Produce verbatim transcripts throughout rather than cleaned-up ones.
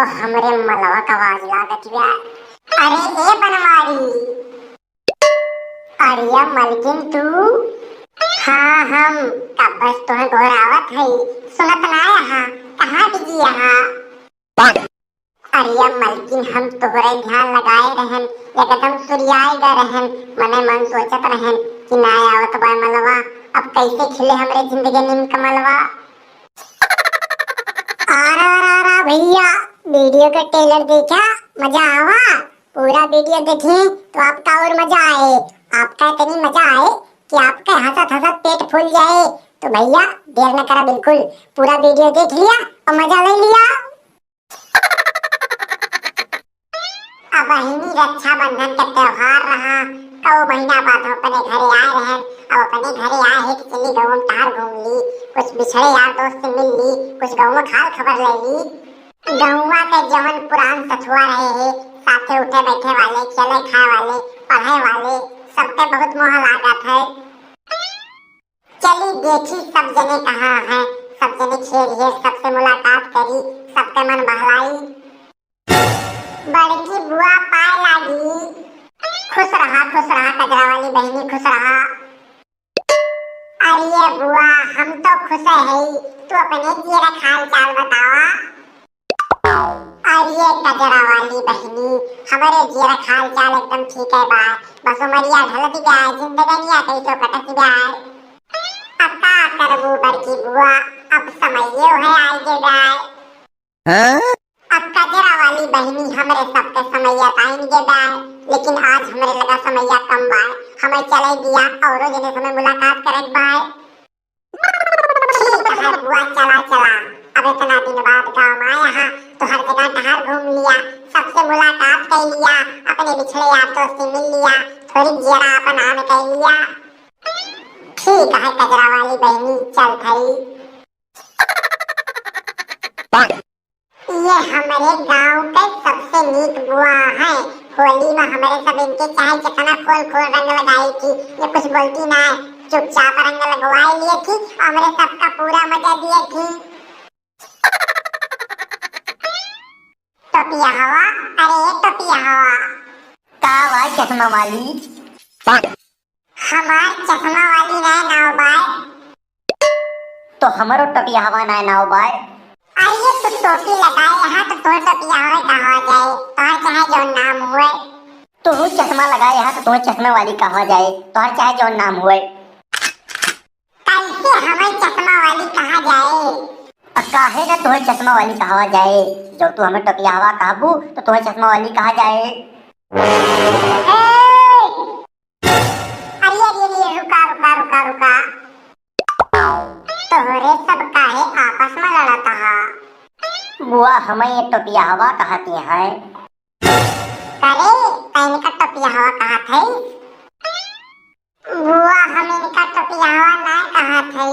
तो हमरे मलवा का आवाज लागत बा। अरे ए बनवारी, अरे या मलकिन तू? हाँ हम, कब से तोहे गोहरावत हई, सुनत ना आहा, कहाँ बिजी आहा? अरे या मलकिन, हम तोहरे ध्यान लगाए रहन, एकदम सुरियाए गए रहन, मने मन सोचत रहन कि ना आवत बा मलवा, अब कैसे खिले हमरे जिंदगी में कमलवा। अरे, अरे, अरे भैया, वीडियो का ट्रेलर देखा, मजा आवा। पूरा वीडियो देखें तो आपका और मजा आए। आपका इतनी मजा आए कि आपका हंसत हंसत पेट फूल जाए। तो भैया, देर न करा बिल्कुल, पूरा वीडियो देख लिया और मजा ले लिया। अब बहिनी, रक्षाबंधन के त्योहार रहा, कौ महीना बाद हम अपने घरे आए रहन। अब अपने घरे आए हैं तो चली गौं टहर घूम ली, कुछ बिछड़े यार दोस्त से मिल ली, कुछ गौं में हाल खबर ले ली। गौवा के जवन पुरान सथुआ रहे हैं, साथे उठे बैठे वाले, खेले खाए वाले, पढ़े वाले, सबके बहुत मोह लागत है। चली देखी सब जने कहाँ हैं, सब जने खेल है, सबसे मुलाकात करी, सबके मन बहलाई। बड़की बुआ पाए लागी। खुश रहा, खुश रहा, कजरा वाली बहिनी, खुश रहा। अरे बुआ, हम तो खुश है, तू अपने जियरा के हाल चाल बतावा। अरे कजरा वाली बहिनी, हमरे जियरा के हाल चाल एकदम ठीक है बा, बस उमरिया ढलत बा, जिंदगनिया कैसो कटत बा। अब का करबू बड़की बुआ, अब समइयो है आइ गे बा। हाँ? अब कजरा वाली बहिनी, हमरे सबके समइया त आइन गे बा, लेकिन आज हमरे लगा समइया कम बा, हमें चले दिया, औरो जने से हमें मुलाकात करे के बा। ठीक है बुआ, चला चला, अब इतना दिन बाद गाँव में आया हा, तो हर जगह टहर घूम लिया, सबसे मुलाकात कर लिया, अपने बिछड़े यार दोस्त से मिल लिया, थोड़ी जियरा अपन आन कर लिया। ठीक है कजरा वाली बहिनी, चल थई। ये हमरे गाँव के सबसे नीक बुआ है। होली में हमरे सब इनके चाहे जितना खोल खोल रंग लगाई थी, ये कुछ बोलती ना है, चुपचाप रंग लगवाए लिए थी, हमरे सबका पूरा मजा दिए थी। टोपिया हवा, अरे टोपिया हवा। का बा चश्मा वाली? हमार चश्मा वाली ना नाव बाय। तो हमरो टोपिया हवा ना नाव बाय। अरे तू टोपी लगाए हा तो तोर टोपिया हवा कहा जाए, तोहर चाहे जौन नाम हुए। तू चश्मा लगाए हा तो तोहर चश्मा वाली कहा जाए, तोहर चाहे जौन नाम हुए। कैसे हमें चश्मा वाली कहा जाए? आ काहे ना तोहर चश्मा वाली कहा जाए, जब तू हमें टोपिया हवा कहबू तो तोहर चश्मा वाली कहा जाए। ए! अरे, अरे, अरे, रुका, रुका, रुका, रुका। तोहरे सब काहे आपस में लड़त हा? बुआ, हमें ये टोपिया हवा कहती है। अरे, तैन का टोपिया हवा कहत है? बुआ, हम इनका टोपिया हवा ना कहत है,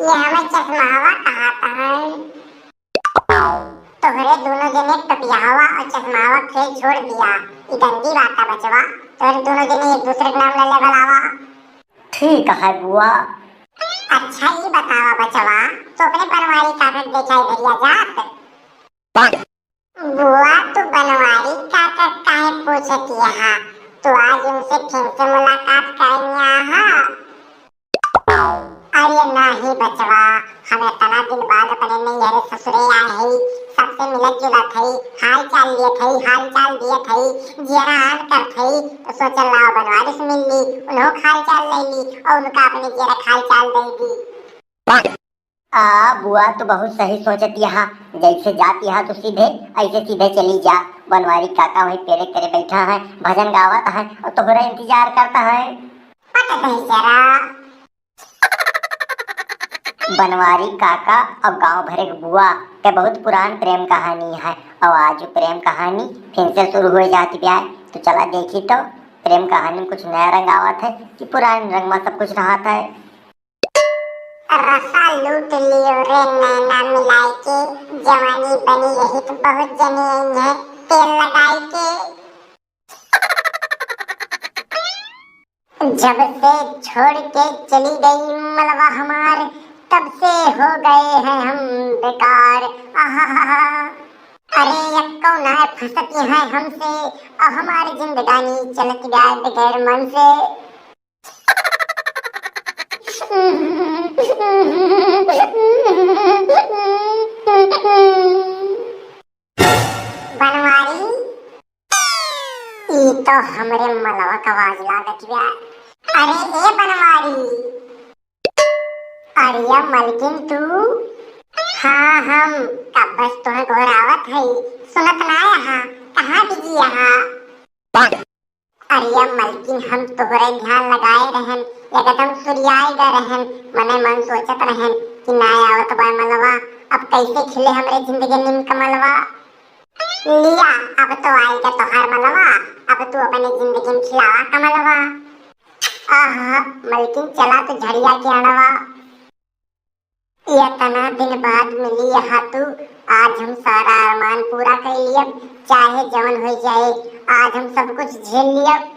ये हमें चश्मा हवा कहत है। तोहरे दोनों जने टोपियावा और चश्मावा खेल छोड़ दिया। ई गंदी बात है बचवा। तोहरे दोनों जने एक दूसरे के नाम ले लेवल आवा। ठीक है बुआ। अच्छा ई बतावा बचवा, तू अपने बनवारी काका के देखा इधरिया जात? बुआ तू बनवारी काका काहे पूछत यहाँ? तू आज उनसे फिर से मुलाकात करने आहा? अरे नाही बचवा, हम इतना दिन बाद अपने नैहरे ससुरे आए हई, सबसे मिलत जुलत हई, हाल चाल लियत हई, हाल चाल दियत हई, जियरा आन करत हई, तो सोचल लाओ बनवारी से मिल ली, उन्हों हाल चाल ले ली और उनका अपने जियरा हाल चाल दे दी। आ बुआ, तू बहुत सही सोचत यहाँ, जैसे जात यहाँ तू सीधे, ऐसे सीधे चली जा। बनवारी काका वहीं पेरे तेरे बैठा है, भजन गावत है और तोहरा इंतजार करता है। पट गई जरा। बनवारी काका और गांव भरे के बुआ के बहुत पुरान प्रेम कहानी है और आज प्रेम कहानी फिर से शुरू हो जाती ब्याह। तो चला देखी तो प्रेम कहानी में कुछ नया रंग आवत है कि पुरान रंग में सब कुछ रहत है। रसा लूट लियो रे नैना मिलाई के, जवानी बनी रही तो बहुत जने आई है तेल लगाई के। जब से छोड़ के चली गई मलवा हमार, तब से हो गए हैं हम बेकार। आहा। अरे यक्को ना फंसती है हमसे, और हमारी जिंदगानी चलती बा बगैर मन से। बनवारी, ई तो हमरे मलवा का आवाज लागत बा। अरे ए बनवारी, अरे या मलकिन तू? हाँ हम, कब्बस तोहे गोहरावत हई, सुनत ना यहाँ, कहाँ बिजी यहाँ? अरे या मलकिन, हम तोहरे ध्यान लगाए रहन, एकदम सुरियाए गए रहन, मने मन सोचत रहन कि ना आवत बा मलवा, अब कैसे खिले हमरे जिंदगी नीम कमलवा। लिया, अब तो आइगा तोहार मलवा, अब तू अपने जिंदगी में खिलावा कमलवा। आहा, मलकिन चला तू झड़िया के अड़वा। इतना दिन बाद मिली यहाँ तू, आज हम सारा अरमान पूरा कर लियब, चाहे जवन हो जाए, आज हम सब कुछ झेल लियब।